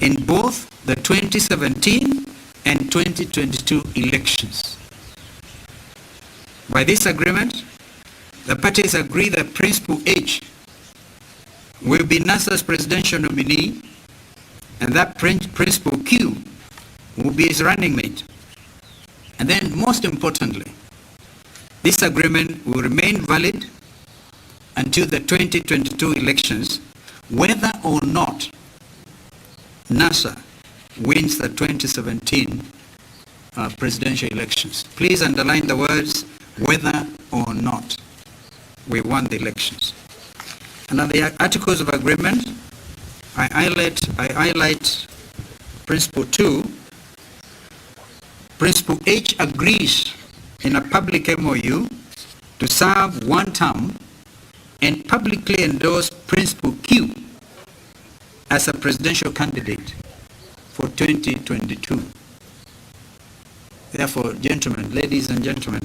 in both the 2017 and 2022 elections. By this agreement, the parties agree that Principal H will be NASA's presidential nominee and that Principal Q will be his running mate. And then, most importantly, this agreement will remain valid until the 2022 elections, whether or not NASA wins the 2017 presidential elections. Please underline the words "whether or not we won the elections." And on the articles of agreement, I highlight Principle 2. Principal H agrees in a public MOU to serve one term and publicly endorse Principal Q as a presidential candidate for 2022. Therefore, gentlemen, ladies and gentlemen,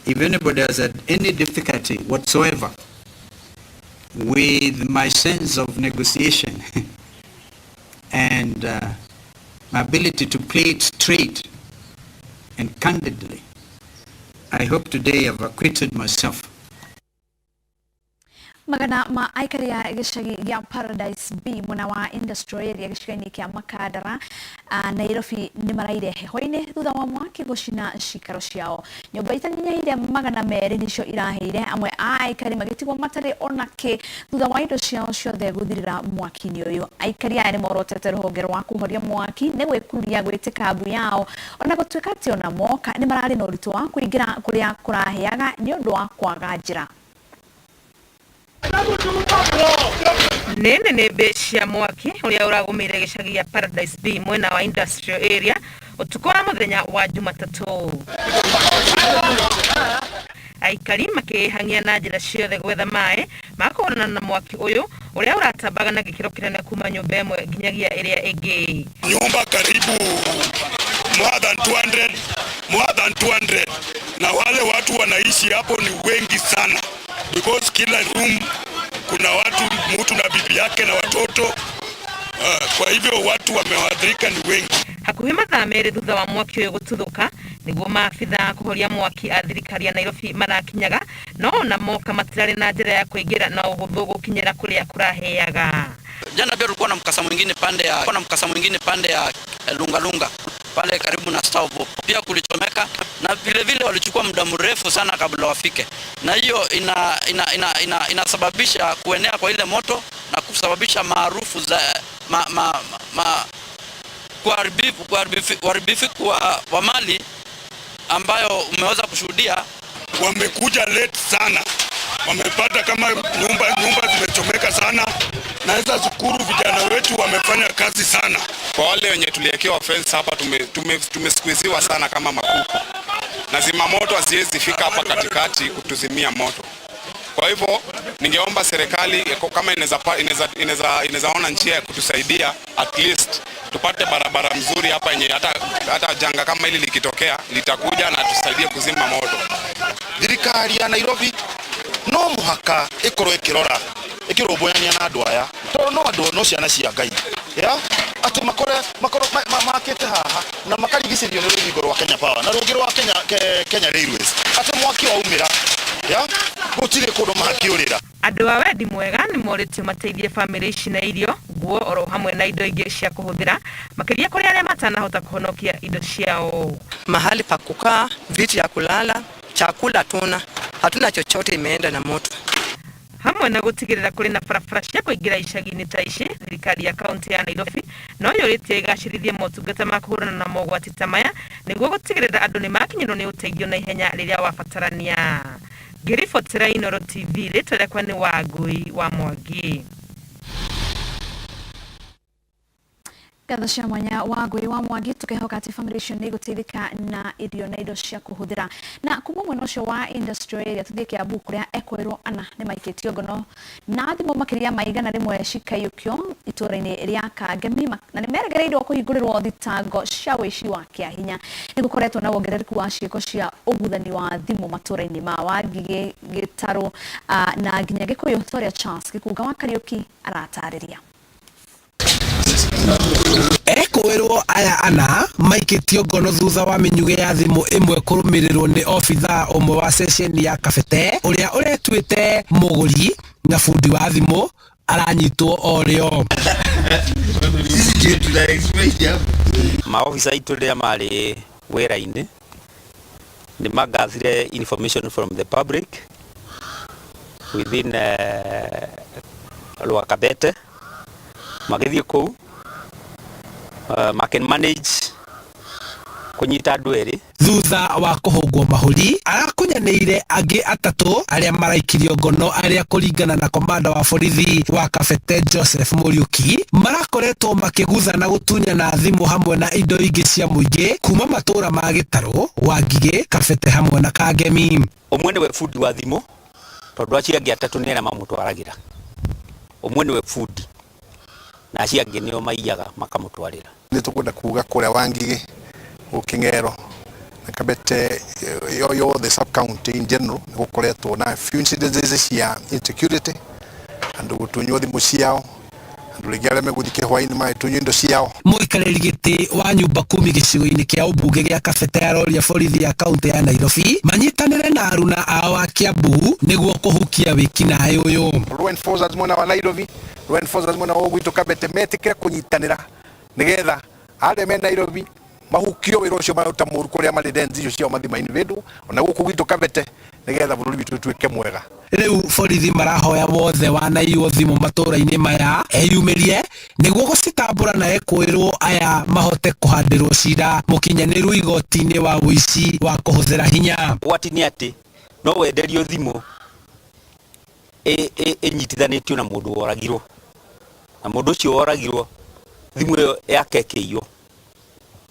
if anybody has had any difficulty whatsoever with my sense of negotiation and my ability to play it straight and candidly, I hope today I've acquitted myself. Magana ma aikari a gĩcagi gĩa Paradise B mwena wa Industrial Area gĩcigo-inĩ kĩa Makandara, Nairobi, nĩ maraire heho-inĩ thutha wa mwaki gũcina cikaro ciao. Nyũmba itanyinyĩire 200 nĩcio irahĩire, amwe a aikari magĩtigwo matarĩ ona kĩ thutha wa indo ciao ciothe gũthirĩra mwaki-inĩ ũyũ. Aikari aya nĩ morotete rũhonge rwa kũhoria mwaki nĩ gwĩkururia gwĩtĩka mbu yao, ona gũtuĩka atĩ ona moka nĩ mararĩ na ũritũ wa kũingĩra kũrĩa kũrahĩaga nĩ ũndũ wa kwaga njĩra. Nĩnĩ nĩ cia mwaki ũrĩa ũragũmĩire gĩcagi gĩa Paradise B mwena wa Industrial Area ũtukũ wa mũthenya wa Jumatatũ. Aikari makĩhang'ia na njĩra ciothe gwetha maĩ ma kũhũrana na mwaki ũyũ ũrĩa ũratambaga na gĩkĩro kĩnene kuma nyũmba ĩmwe nginyagia ĩrĩa ĩngĩ. Nyumba karibu more than 200, more than 200, na wale watu wanaishi hapo ni wengi sana because kila room kuna watu, mtu na bibi yake na watoto. Kwa hivyo watu wameathirika ni wengi. Hakuhĩ mathaa 2 thutha wa mwaki ũyũ gũtuthũka nĩguo maabitha kũhoria mwaki a thirikari ya Nairobi marakinyaga, no ona moka matirarĩ na njĩra ya kũingĩra na ũhũthũ gũkinyĩra kũrĩa kũrahĩaga. Jana pia tulikuwa na mkasa mwingine pande ya na mkasa mwingine pande ya Lunga Lunga pale karibu na Star, pia kulichomeka, na vile vile walichukua muda mrefu sana kabla wafike, na hiyo inasababisha kuenea kwa ile moto na kusababisha maarufu za ma, ma, ma, kuharibifu wa mali ambayo umeweza kushuhudia. Wamekuja late sana, wamepata kama nyumba zimechomeka sana. Naweza shukuru vijana wetu, wamefanya kazi sana. Kwa wale wenye tuliwekewa fence hapa, tumesqueeziwa sana kama makuku, na zimamoto haziwezi fika hapa katikati kutuzimia moto. Kwa hivyo ningeomba serikali kama inaweza ona njia ya kutusaidia, at least tupate barabara mzuri hapa yenye hata janga kama hili likitokea litakuja na tusaidie kuzima moto. Thirikari ya Nairobi no muhaka ikorwo ikirora ikirũmbũyania na andũ aya, tondũ no andũ no ciana cia Ngai ya atĩ makore makorwo makĩte haha na makarigicĩrio nĩ rũthingo rwa Kenya Power na rũngĩ rwa Kenya Railways, atĩ mwaki waumĩra ya gũtirĩ kũndũ mangĩũrĩra. Andũ a wendi mwega nĩ morĩtio mateithie bamĩrĩ ici na irio, nguo oro hamwe na indo ingĩ cia kũhũthĩra, makĩria kũrĩ arĩa matanahota kũhonokia indo ciao. Mahali pa kukaa, viti ya kulala, chakula hatuna chochote, imeenda na moto. Hamwe na gũtigĩrĩra kũrĩ na barabara cia kũingĩra icagi-inĩ ta ici, thirikari ya kaunti ya Nairobi no yũrĩtie ĩgacĩrithie motungata ma kũhũrana na mogwati ta maya nĩguo gũtigĩrĩra andũ nĩ makinyĩrwo nĩ ũteithio na ihenya rĩrĩa wabatarania. Ngĩribotera Inooro TV, rĩtwa rĩakwa nĩ Wangui wa Mwangi. Ngatho cia mwanya Wangui wa Mwangi. Tukihoka atĩ bamĩrĩ icio nĩ igũteithĩka na irio na indo cia kũhũthĩra. Na kuma mwena ũcio wa Industrial Area tũthiĩ Kiambu, kũrĩa ekũĩrwo ana nĩ maikĩtio ngono na thimũ makĩria ma 100 cikaiyũkio itũũra-inĩ rĩa Kangemi, na nĩ meregereirwo kũhingũrĩrwo thitango cia ũici wa kĩahinya. Nĩ gũkoretwo na wongerereku wa ciĩko cia ũguthani wa thimũ matũũra-inĩ ma Wangigĩ, Gĩtarũ na nginya Gĩkũyũ, ta ũrĩa Charles Gĩkunga wa Kariũki aratarĩria. Ana maikĩtio ngono thutha wa mĩnyugĩ ya thimũ ĩmwe kũrũmĩrĩrwo nĩ obithaa ũmwe wa ceceni ya Kabete ũrĩa ũretuĩte mũgũri na bundi wa thimũ aranyitwo o rĩo. Maofisa aitũ rĩrĩa marĩ wĩra-inĩ nĩ magathire information from the public within Rwakabete, magĩthiĩ kũu makĩ manage kũnyita andũ erĩ. Thutha wa kũhũngwo mahũri arakunyanĩire angĩ atatũ arĩa maraikirio ngono, arĩa kũringana na komanda wa borithi wa Kabete Joseph Mũriũki marakoretwo makĩgutha na gũtunyana thimũ hamwe na indo ingĩ cia mũingĩ kuma matũra ma Gĩtarũ, Wangigĩ, Kabete hamwe na Kangemi. Ũmwe nĩwe bundi wa thimũ, tondũ acio angĩ atatũ nĩ arĩa mamũtwaragĩra. Ũmwe nĩwe bundi na acio angĩ nĩo maiyaga makamũtwarĩra. Nĩ tũkwenda kuga kũrĩa Wangigĩ, Gũkĩng'ero na Kabete yothe sub county in general nĩ gũkoretwo na few incidences cia insecurity, andũ gũtunywo thimũ ciao, andũ rĩngĩ arĩa megũthiĩ kĩhwainĩ magĩtunywo indo ciao. Mũikarĩri gĩtĩ wa nyumba kumi gĩcigo-inĩ kĩa ũmbunge gĩa Kabete aroria borithi ya kaunti ya Nairobi manyitanĩre na aruna ao a Kiambu nĩguo kũhukia wĩkinaĩ ũyũ. Law enforcers mwena wa Nairobi, law enforcers mwena wa gwitũ Kabete metĩkĩre kũnyitanĩra nĩgetha arĩa me Nairobi mahukio wĩra ũcio maruta mũru kũrĩa marĩ dens icio ciao mathi ma-invade ona gũkũ gwitũ Kabete nĩgetha bũrũri witũ ũtuĩke mwega. Rĩu borithi marahoya wothe wanaiywo thimũ matũra-inĩ maya eyumĩrie nĩguo gũcitambũra na ekũĩrwo aya mahote kũhandĩrwo cira mũkinyanĩru igoti-inĩ wa ũici wa kũhũthĩra hinya. Ũgwati nĩ atĩ no wenderio thimũ ĩnyitithanĩtio na mũndũ woragirwo, na mũndũ ũcio woragirwo thimũ ĩyo yake ĩkĩiywo,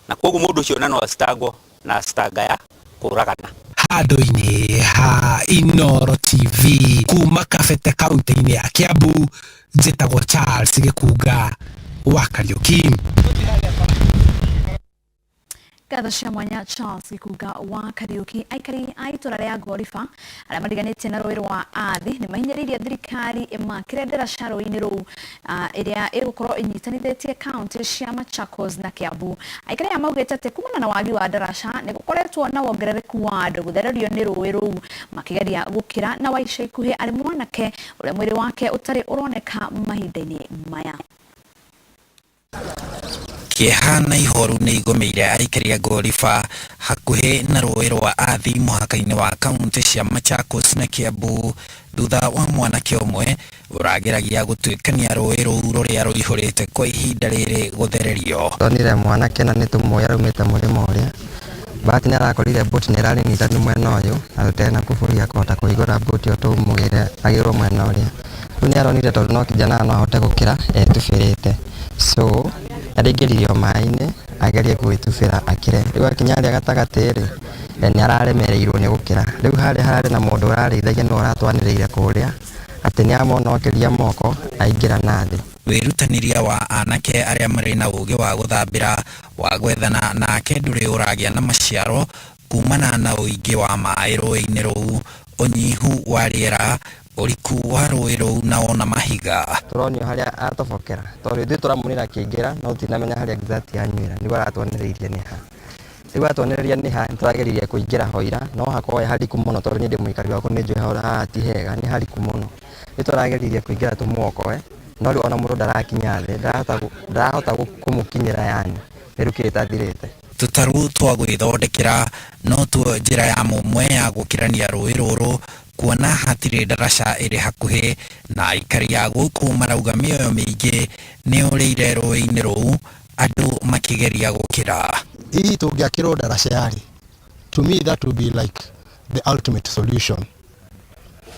na koguo mũndũ ũcio na no acitangwo na acitanga ya kũragana. Handũ-inĩ ha Inooro TV kuma Kabete kaunti-inĩ ya Kiambu, njĩtagwo Charles Gĩkunga wa Kariũki. Ngatho cia mwanya Charles Gĩkunga wa Kariũki. Aikari a itũra rĩa Ngoriba arĩa mariganĩtie na rũĩ rwa Athi nĩ mahinyĩrĩirie thirikari ĩmakĩre ndaraca rũĩ-inĩ rũu ĩrĩa ĩgũkorwo ĩnyitanithĩtie kaunti cia Machakos na Kiambu. Aikari aya maugĩte atĩ kumana na wagi wa ndaraca nĩ gũkoretwo na wongerereku wa andũ gũthererio nĩ rũĩ rũu makĩgeria gũkĩra, na wa ica ikuhĩ arĩ mwanake ũrĩa mwĩrĩ wake ũtarĩ ũroneka mahinda-inĩ maya. Kĩeha na ihoru nĩ igũmĩire aikari a Ngoriba hakuhĩ na rũĩ rwa Athi mũhaka-inĩ wa kaunti cia Machakos na Kiambu thutha wa mwanake ũmwe ũrageragia gũtuĩkania rũĩ rũu rũrĩa rũihũrĩte kwa ihinda rĩrĩ gũthererio. Tuonire mwanake na nĩ tũmũĩ araumĩte mũrĩmo ũrĩa, but nĩ arakorire boti nĩ ĩrarĩ nyitanu mwena ũyũ na tũtirĩ na kuburi ya kũhota kũhingũra boti ĩyo tũmũgĩre agĩrwo mwena ũrĩa. Rĩu nĩ aronire tondũ no kijana no ahote gũkĩra etubĩrĩte, so araingĩririo maĩ-inĩ agerie gwĩtubĩra akĩre. Rĩu akinya harĩa gatagatĩ rĩ, nĩ araremereirwo nĩ gũkĩra. Rĩu harĩa hararĩ na mũndũ ũrarĩithagia nĩwe ũratwanĩrĩire kũrĩa atĩ nĩ amona okĩria moko aingĩra na thĩ. Wĩrutanĩria wa anake arĩa marĩ na ũgĩ wa gũthambĩra wa gwethana nake ndũrĩ ũragĩa na maciaro kumana na ũingĩ wa maĩ rũĩ-inĩ rũu, ũnyihu wa rĩera, ũriku wa rũĩ rũu na ona mahiga. Tũronio harĩa atobokera tondũ ithuĩ tũramuonire akĩingĩra no tũtinamenya harĩa exact anyuĩra, nĩguo aratwanĩrĩirie nĩ ha. Rĩu atwanĩrĩria nĩ ha nĩtũrageririe kũingĩra ho ira no hakorwo he hariku mũno tondũ niĩ ndĩ mũikari wa kũu nĩ njũĩ haha ti hega, nĩ hariku mũno. Rĩu tũrageririe kũingĩra tũmuokoe no rĩu ona mũndũ ndarakinya thĩ, ndarahota kũmũkinyĩra yani mĩrukĩ ĩtathirĩte. Tũtarũ twa gwĩthondekera no tuo njĩra ya mũmwe ya gũkĩrania rũĩ rũrũ kuona hatirĩ ndaraca ĩrĩ hakuhĩ, na aikari a gũkũ marauga mĩoyo mĩingĩ nĩ ũrĩire rũĩ-inĩ rũu andũ makĩgeria gũkĩra. Hihi tũngĩakĩrwo ndaraca yarĩ, to me that would be like the ultimate solution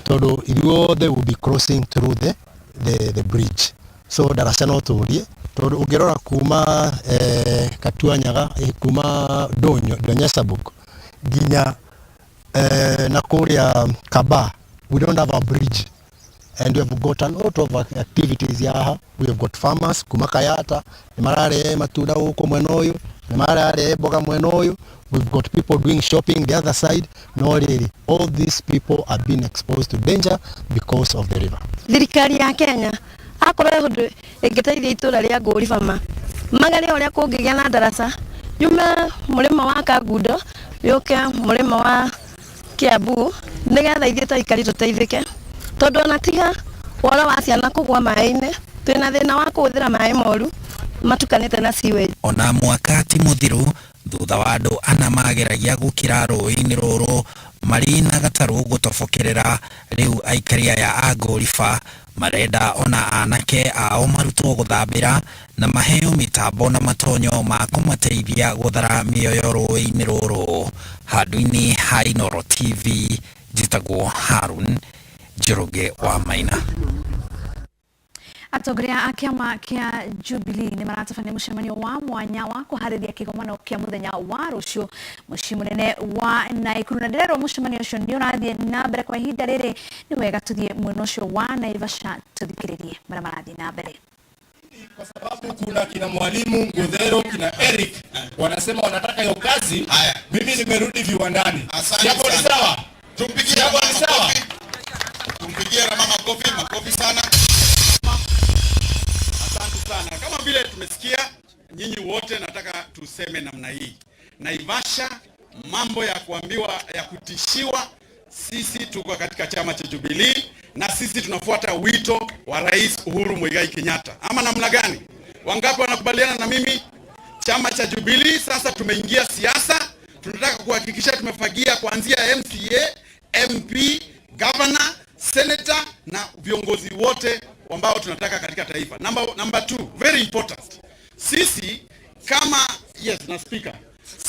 tondũ ithuothe will be crossing through the bridge, so ndaraca no tũrie tondũ ũngĩrora kuma Katuanyaga, kuma Ndũnyũ Ndonyesabuk nginya na kũrĩa Kaba, we don't have a bridge and we have got a lot of activities haha. We have got farmers kuma Kayata nĩ mararehe matunda gũkũ mwena ũyũ, nĩ mararehe mboga mwena ũyũ. We've got people doing shopping the other side. No rĩrĩ, all these people are being exposed to danger because of the river. Thirikari ya Kenya akorwo he ũndũ ĩngĩteithia itũra rĩa Ngũriba ma magerie ũrĩa kũngĩgĩa na ndaraca. Yume mũrĩmo wa Kangundo yũke mũrĩmo wa Kiambu nĩgetha ithuĩ ta aikari tũteithĩke, tondũ ona tiga ũhoro wa ciana kũgwa maĩ-inĩ, twĩna thĩna wa kũhũthĩra maĩ moru matukanĩte na sewage. Ona mwaka ti mũthiru thutha wa andũ ana mageragia gũkĩra rũĩ-inĩ rũrũ marĩ na gatarũ gũtobokerera, rĩu aikari aya a Ngoliba marenda ona anake ao marutwo gũthambĩra na maheo mĩtambo na matonyo ma kũmateithia gũthara mĩoyo rũĩ-inĩ rũrũ. Handũ-inĩ ha Inooro TV, njĩtagwo Harun Njoroge wa Maina. Atongoria a kĩama kĩa Jubilee nĩ maratabania mũcemanio wa mwanya wa kũharĩria kĩgomano kĩa mũthenya wa rũciũ mũciĩ mũnene wa Naikuru, na ndĩrerwo mũcemanio ũcio nĩ ũrathiĩ na mbere kwa ihinda rĩrĩ. Nĩ wega tũthiĩ mwena ũcio wa Naivasha tũthikĩrĩrie marĩa marathiĩ na mbere. Kwa sababu kuna kina Mwalimu Ngudhero, kina Eric wanasema wanataka hiyo kazi. Mimi nimerudi viwandani. Hapo ni sawa? Tumpigie Hapo ni sawa? Tumpigie Rama makofi, makofi sana. Asante sana. Kama vile tumesikia nyinyi wote, nataka tuseme namna hii. Naivasha, mambo ya kuambiwa ya kutishiwa, sisi tuko katika chama cha Jubilee na sisi tunafuata wito wa Rais Uhuru Muigai Kenyatta. Ama namna gani? Wangapi wanakubaliana na mimi? Chama cha Jubilee sasa tumeingia siasa, tunataka kuhakikisha tumefagia kuanzia MCA, MP, governor, senator na viongozi wote ambao tunataka katika taifa. Number two, very important. Sisi kama yes, na speaker.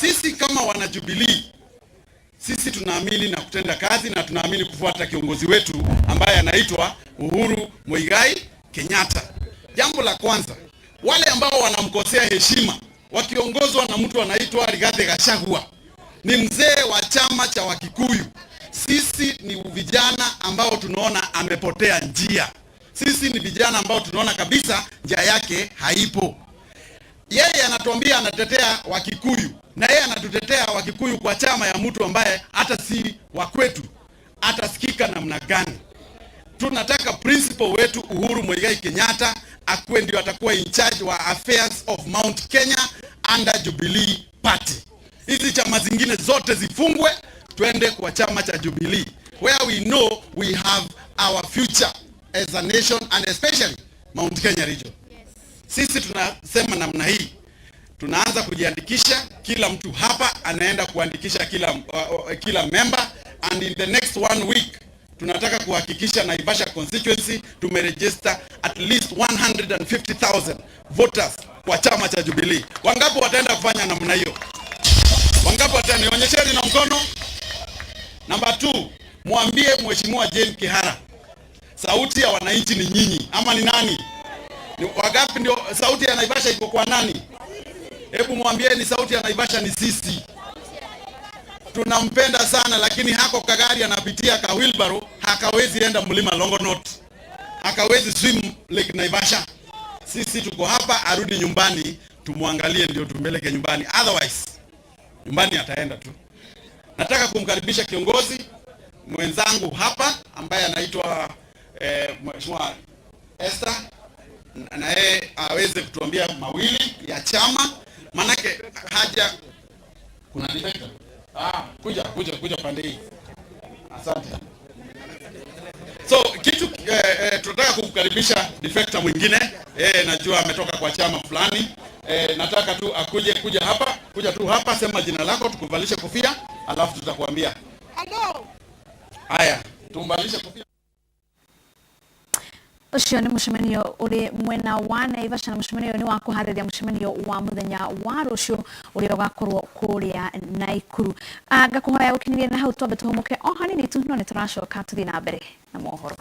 Sisi kama wana Jubilee, sisi tunaamini na kutenda kazi na tunaamini kufuata kiongozi wetu ambaye anaitwa Uhuru Muigai Kenyatta. Jambo la kwanza, wale ambao wanamkosea heshima wakiongozwa na mtu anaitwa Rigathi Gachagua, ni mzee wa chama cha Wakikuyu. Sisi ni vijana ambao tunaona amepotea njia. Sisi ni vijana ambao tunaona kabisa njia yake haipo. Yeye anatuambia anatetea Wakikuyu, na yeye anatutetea Wakikuyu kwa chama ya mtu ambaye hata si wa kwetu. Atasikika namna gani? Tunataka principal wetu Uhuru Muigai Kenyatta akuwe ndio atakuwa in charge wa affairs of Mount Kenya under Jubilee Party. Hizi chama zingine zote zifungwe, twende kwa chama cha Jubilee where we know we have our future as a nation and especially Mount Kenya region. Sisi tunasema namna hii, tunaanza kujiandikisha. Kila mtu hapa anaenda kuandikisha kila member, and in the next one week tunataka kuhakikisha Naivasha constituency tumeregister at least 150,000 voters kwa chama cha Jubilee. Wangapi wataenda kufanya namna hiyo? Wangapi wataenda? Nionyesheni na mkono. Number 2, mwambie Mheshimiwa Jane Kihara, sauti ya wananchi ni nyinyi ama ni nani? Ni wangapi ndio sauti ya Naivasha iko kwa nani? Hebu mwambieni sauti ya Naivasha ni sisi. Tunampenda sana, lakini hako kagari anapitia ka wheelbarrow hakawezi enda mlima Longonot, hakawezi swim Lake Naivasha. Sisi tuko hapa, arudi nyumbani tumwangalie, ndio tumpeleke nyumbani, otherwise nyumbani ataenda tu. Nataka kumkaribisha kiongozi mwenzangu hapa ambaye anaitwa Mheshimiwa Esther, na yeye aweze kutuambia mawili ya chama, manake haja kuna defector. Kuja kuja kuja pande hii. Asante. So kitu tunataka kukukaribisha defector mwingine. Najua ametoka kwa chama fulani. Nataka tu akuje kuja hapa, kuja tu hapa, sema jina lako tukuvalishe kofia, alafu tutakwambia. Hello. Haya, tumvalishe kofia. Ũcio nĩ mũcemanio ũrĩ mwena wa Naivasha, na mũcemanio ũyũ nĩ wa kũharĩria mũcemanio wa mũthenya wa rũciũ ũrĩa ũgakorwo kũrĩa Naikuru. Ngakũhoya gũkinyĩria na hau, twambe tũhũmũke o hanini tu, no nĩ tũracoka tũthiĩ na mbere na mohoro.